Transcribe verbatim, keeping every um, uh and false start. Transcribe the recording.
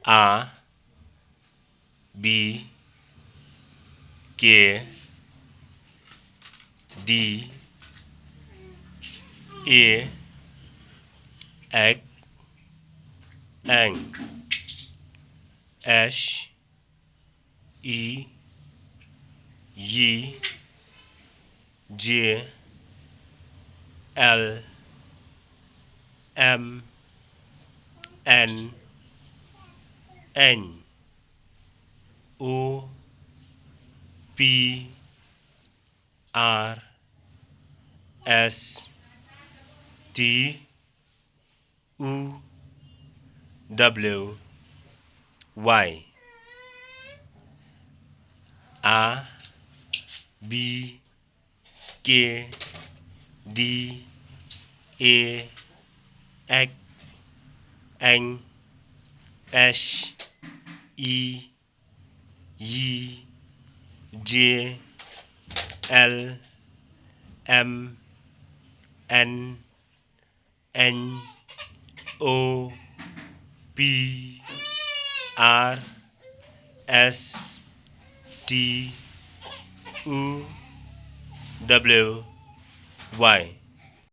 A, B, K, D, E, X, N, S, E, Y, J, L, M, N, N, O, P, R, S, T, U, W, Y. A, B, K, D, E, X, N, S, E, Y, J, L, M, N, N, O, P, R, S, T, U, W, Y.